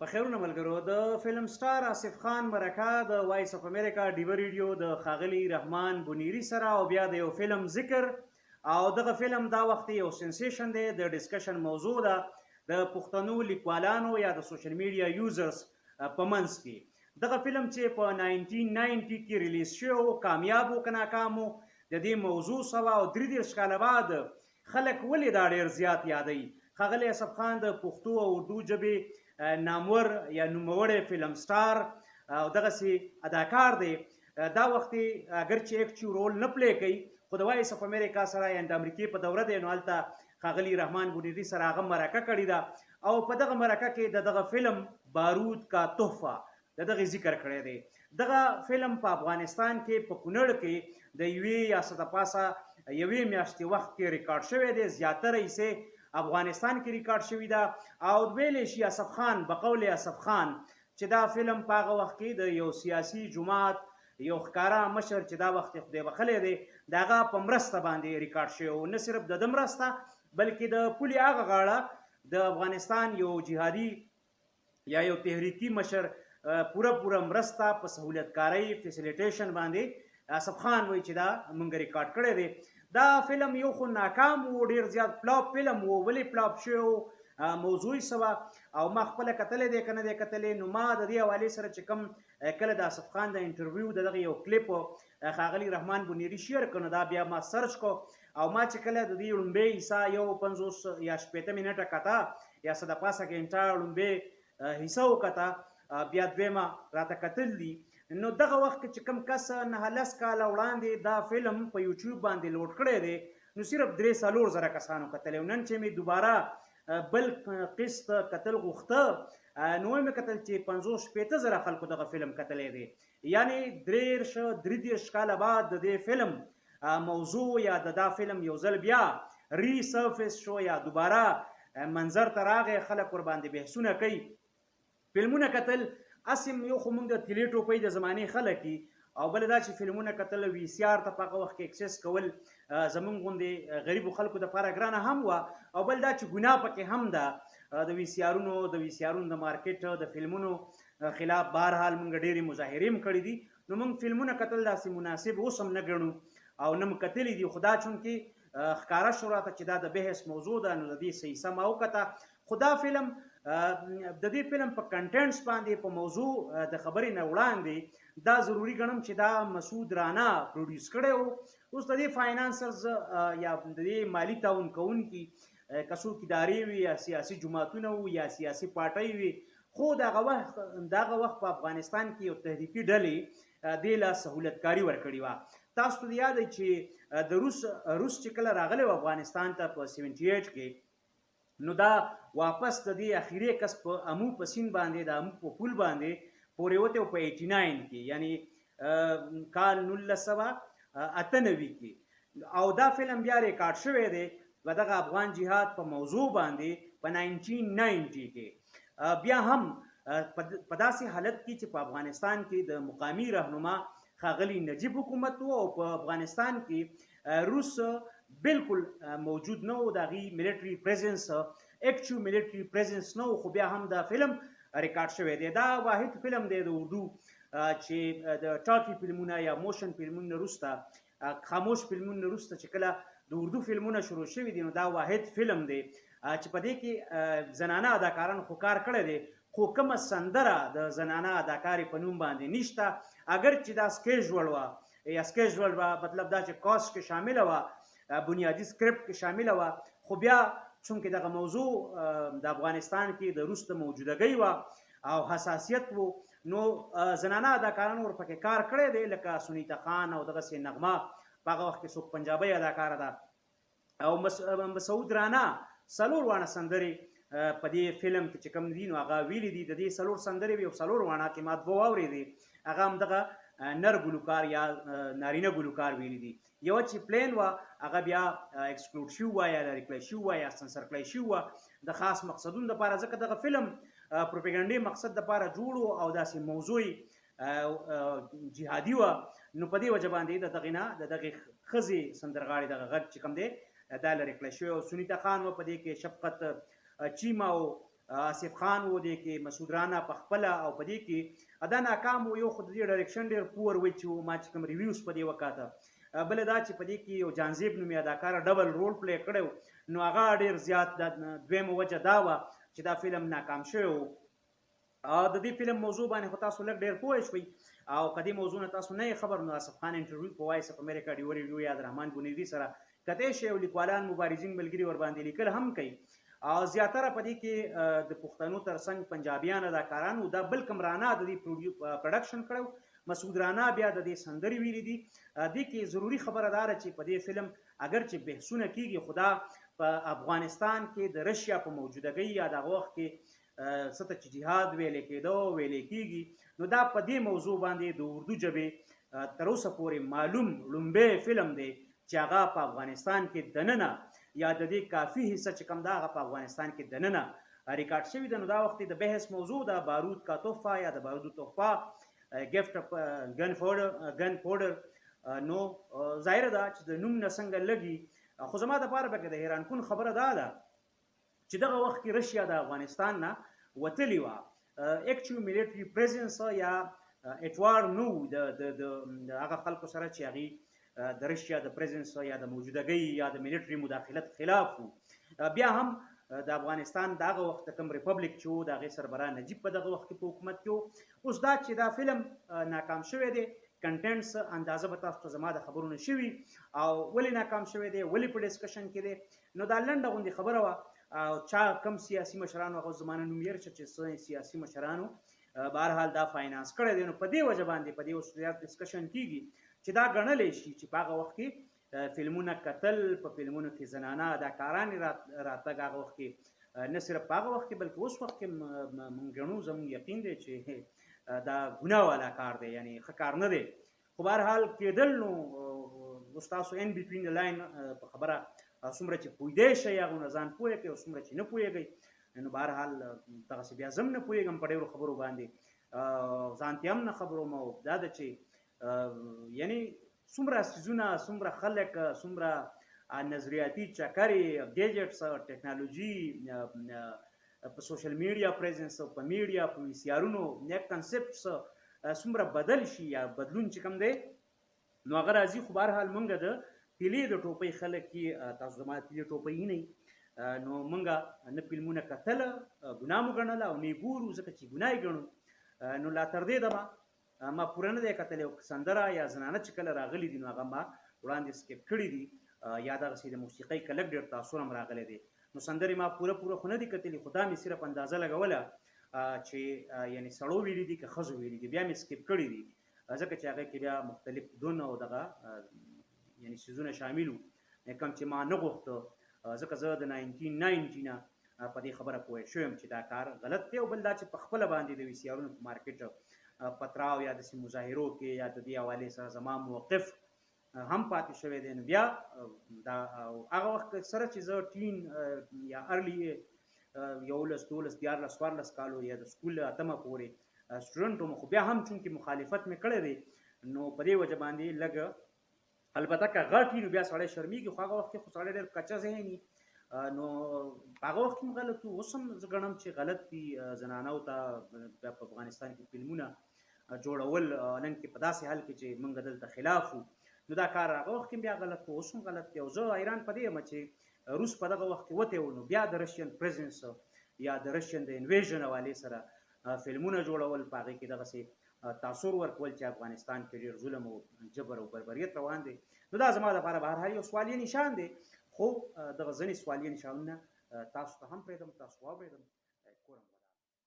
په خیرونه ملګرو، د فلم سټار آصف خان مرکه د وایس اف امریکا ډیوه ریډیو د ښاغلي رحمان بونیري سره، او بیا د یو فلم ذکر، او دغه فلم دا وخت یو سنسیشن دی، د ډسکشن موضوع ده د پښتنو لیکوالانو یا د سوشل میډیا یوزرز په منځ کې. دغه فلم چې په 1990 کې ریلیز شوی و، کامیاب و که ناکام و، د دې موضوع 133 کاله بعد خلک ولې دا ډېر زیات یادوي؟ ښاغلی اصف خان د پښتو او اردو ژبې نامور یا نوموړی فلم سټار او دغسې اداکار دی. دا وخت اګر چې اکچو رول نه پلی کوي، خو د وایس اف امریکا سره یا د امریکې په دوره دی، نو هلته ښاغلي رحمان بونیري سره هغه مرکه کړې ده، او په دغه مرکه کې د دغه فلم بارود کا تحفه د دغه ذکر کړی دی. دغه فلم په افغانستان کې په کونړ کې د یوې یا څه د پاسه یوې میاشتې وخت کې ریکارډ شوی دی. زیاتره حصې افغانستان کې ریکارډ شوی ده، او ویلی شي اصف خان، بقول اصف خان، چې دا فلم په هغه وخت کې د یو سیاسي جماعت یو ښکاره مشر چې دا وخت خدای بخښلی دی، د هغه په مرسته باندې ریکارډ شوی و. نه صرف د ده مرسته، بلکې د پولې هغه غاړه د افغانستان یو جهادي یا یو تحریکي مشر پوره پوره مرسته په سهولتکارۍ فیسیلیټیشن باندې اصف خان وایي چې دا مونږ ریکارډ کړی دی. دا فلم یو خو ناکام و، ډیر زیات فلاپ فلم و. ولې فلاپ شوی و، موضوع یې څه وه، او ما خپله کتلی دی که نه دی کتلی؟ نو ما د دې حوالې سره چې کوم کله د اصف خان د انټرویو د دغه یو کلیپ ښاغلي رحمان بونیري شیر کړ، نو دا بیا ما سرچ کړو، او ما چې کله د دې ړومبۍ حصه 51 یا 60 منټه کته یا څه د پاسه ګنټه ړومبۍ حصه وکته، بیا دویمه راته کتل دي، نو دغه وخت کې چې کوم کس 9 لس کاله وړاندې دا فلم په یوټیوب باندې لوډ کړی دی، نو صرف 3-4 زره کسانو کتلی. نن چې مې دوباره بل قسط کتل غوښته، نو مې کتل چې 50-60 زره خلکو دغه فلم کتلی دی. یعنی 33 کاله بعد د دې فلم موضوع یا د دا فلم یو ځل بیا ریسرفیس شو یا دوباره منظر ته راغی، خلک ورباندې بحثونه کوي. فلمونه کتل اسم یو خو موږ د تیلې ټوپۍ د زمانې خلک، او بل دا چې فلمونه کتل وي سي آر ته په هغه وخت کې اکسس کول زمونږ غوندې غریبو خلکو دپاره ګرانه هم وه، او بل دا چې ګناه پکې هم ده. د وي سي آرونو د مارکیټ د فلمونو خلاف بهرحال موږ ډېرې مظاهرې هم کړې دي. نو موږ فلمونه کتل داسې مناسب اوس هم نه ګڼو او نه مو کتلي دي، خو دا چونکې ښکاره شو راته چې دا د بحث موضوع ده، نو د دې صحیح سمه وکته. خو دا فلم، د دې فلم په کنټینټس باندې په موضوع د خبرې نه وړاندې دا ضروري ګڼم چې دا مسعود رانا پروډیوس کړی و. اوس د دې فاینانسرز یا د دې مالي تعاون کوونکي که څوک ادارې وي یا سیاسي جماعتونه وو یا سیاسي پارټۍ وي، خو دغه وخت په افغانستان کې یو تحریکي ډلې دې له سهولتکاري ورکړې وه. تاسو ته یاد چې د روس چې کله راغلی و افغانستان ته په 78 کې، نو دا واپس د دې اخیری کس په امو په سین باندې، د امو په پول باندې پورې وته په 89 کې، یعنی کال 1998 کې. او دا فلم بیا ریکارډ شوی دی په دغه افغان جهاد په موضوع باندې په 1990 کې، بیا هم په داسې حالت کې چې په افغانستان کې د مقامی رهنما ښاغلي نجیب حکومت وو او په افغانستان کې روس بالکل موجود نه و، د هغې ملټري پریزنس، اکچو ملټري پریزنس نه و، خو بیا هم دا فلم ریکارډ شوی دی. دا واحد فلم دی د اردو چې د ټاکي فلمونه یا موشن فلمونه وروسته، خاموش فلمونه وروسته چې کله د اردو فلمونه شروع شوي دي، نو دا واحد فلم دی چې په دې کې زنانه اداکارانو خو کار کړی دی، خو کومه سندره د زنانه اداکارې په نوم باندې نشته. اگر چې دا سکیجول وه یا سکیجول وه، مطلب دا چې کاست کې شامله وه، بنیادي سکرپټ کې شامله وه، خو بیا چونکې دغه موضوع د افغانستان کې د روس د موجودګۍ وه او حساسیت وو، نو زنانه اداکارانو ورپکې کار کړی دی، لکه سنیتا خان او دغسې نغمه، په هغه وخت کې څوک پنجابۍ اداکاره ده. او مسعود رانا څلور واڼه سندرې په دې فلم کې چې کوم دي، نو هغه ویلي دي. د دې څلور سندرې وي او څلور واڼه کې ما دوه واورېدې، هغه هم دغه نر ګلوکار یا نارینه ګلوکار ویلي دي. یو چې پلان وه، هغه بیا ایکسکلوډ شوی وه یا لرې کړی شوی وه یا سنسر کړی شوی وه د خاص مقصدونو دپاره، ځکه دغه فلم پروپیګنډې مقصد دپاره جوړ او داسې موضوع جهادي وه، نو په دې وجه باندې د دغې نه د دغې ښځې سندرغاړې دغه غږ چې کوم دی، دا لرې کړی شوی. او سنیتا خان وه په دې کې، شفقت چیما او آصف خان و دې کې، مسعود رانا په خپله، او په دې کې دا ناکام و. یو خو د دې direction ډېر poor وی چې ما چې کوم reviews په دې وکاته، بله دا چې په دې کې یو جانزیب نومې اداکاره double role play کړی و، نو هغه ډېر زیات د دویمه وجه دا وه چې دا فلم ناکام شوی و. د دې فلم موضوع باندې خو تاسو لږ ډېر پوه شوئ، او که دې موضوع نه تاسو نه یې خبر، نو آصف خان interview په وایس اف امریکا ډیوه ریډیو یا د رحمان بونیري سره کتی شي، او لیکوالان مبارزین ملګري ورباندې لیکل هم کوي. او زیاتره په دې کې د پښتنو ترڅنګ پنجابیان اداکاران وو. دا بل کوم رانا د دې production کړی و، مسعود رانا بیا د دې سندرې ویلي دي. دې کې ضروري خبره دا ده چې په دې فلم اگر چې بحثونه کیږي، خو دا په افغانستان کې د رشیا په موجودګۍ یا دغه وخت کې څه ته چې جهاد ویلې کېده ویلې کېږي، نو دا په دې موضوع باندې د اردو ژبې تر اوسه پورې معلوم لومبی فلم دی چې هغه په افغانستان کې دننه یا د دې کافي حصه چې کوم ده هغه په افغانستان کې دننه ریکارډ شوي ده. نو دا وخت د بحث موضوع ده، بارود کا تحفه یا د بارودو تحفه، gift of gun powder. نو ظاهره ده چې د نوم نه څنګه لګي، خو زما دپاره پکې د حیران کن خبره دا ده چې دغه وخت کې رشیا د افغانستان نه وتلې وه، active military presence یا at war نو د هغه خلکو سره چې هغوی د رشیا د presence یا د موجودګۍ یا د military مداخلت خلاف وو. بیا هم د افغانستان د هغه وخت کوم republic چې و د هغې سربراه نجیب په دغه وخت کې په حکومت کې و. اوس دا چې دا فلم ناکام شوی دی، contents اندازه به تاسو ته زما د خبرو نه شوي، او ولې ناکام شوی دی، ولې په discussion کې دی، نو دا لنډه غوندې خبره وه. او چا کم سیاسي مشرانو هغه زمانه نوم یې چې څه سیاسي مشرانو بهرحال دا finance کړی دی، نو په دې وجه باندې په دې اوس زیات discussion کیږي چې دا ګڼلی شي چې په هغه وخت کې فلمونه کتل، په فلمونو کې زنانه اداکارانې راتګ هغه وخت کې نه صرف په هغه وخت کې بلکې اوس وخت کې مونږ ګڼو، زموږ یقین دی چې دا ګناه والا کار دی، یعنی ښه کار نه دی، خو بهرحال کېدل. نو اوس تاسو in between the line په خبره څومره چې پوهېدی شئ هغه نه ځان پوه کړئ، او څومره چې نه پوهېږئ نو بهرحال دغسې بیا زه هم نه پوهېږم په ډېرو خبرو باندې، ځان ته هم نه خبروم. او دا ده چې یعنی څومره څیزونه، څومره خلک، څومره نظریاتي چکرې، gadgets، ټکنالوژي، په social media presence، په میډیا، په وي سي آرونو، نیک concepts څومره بدل شي یا بدلون چې کوم دی نو هغه راځي. خو بهرحال مونږ د تیلې د ټوپۍ خلک کې، تاسو زما د تیلې ټوپۍ نه، نو مونږ نه فلمونه کتله ګناه مو ګڼله او نه یې ګورو ځکه چې ګناه یې ګڼو. نو لا تر دې دمه ما پوره نه دی کتلی، او سندره یا زنانه چې کله راغلي دي نو هغه ما وړاندې skip کړي دي، یا دغسې د موسیقۍ که لږ ډېر تاثر هم راغلی دی، نو سندرې ما پوره پوره خو نه دي کتلي، خو دا مې صرف اندازه لګوله چې یعنې سړو ویلي دي که ښځو ویلي دي، بیا مې skip کړي دي ځکه چې هغې کې بیا مختلف دون او دغه یعنې څیزونه شامل وو کوم چې ما نه غوښته، ځکه زه د 1990 نه په دې خبره پوه شوم چې دا کار غلط دی. او بل دا چې په خپله باندې د وي سي آرونو په مارکیټ پتراو یا داسې مظاهرو کې یا د دې حوالې سره زما موقف هم پاتې شوی دی. نو بیا دا هغه وخت سره چې زه teen یا early 11 12 13 14 کالو یا د سکول اتمه پورې student وم، خو بیا هم چونکې مخالفت مې کړی دی نو په دې وجه باندې لږ البته که غټ وي نو بیا سړی شرمېږي، خو هغه وخت کې خو سړی ډېر کچه ذهن وي، نو هغه وخت هم غلط و، اوس هم زه ګڼم چې غلط دي زنانو ته بیا په افغانستان کې فلمونه جوړول، نن کې په داسې حال کې چې موږ دلته خلاف وو، نو دا کار هغه وخت کې بیا غلط و، اوس هم غلط دی. او زه حیران په دې یم چې روس په دغه وخت کې وتی و، نو بیا د Russian presence یا د رشین د invasion حوالې سره فلمونه جوړول، په هغې کې دغسې تاثر ورکول چې افغانستان کې ډېر ظلم او جبر او بربریت روان دی. نو دا زما دپاره بهرحال یو سوالیه نشان دی، خو دغه ځینې سوالیه نشانونه تاسو ته هم پرېږدم، تاسو واورېدم. کورم.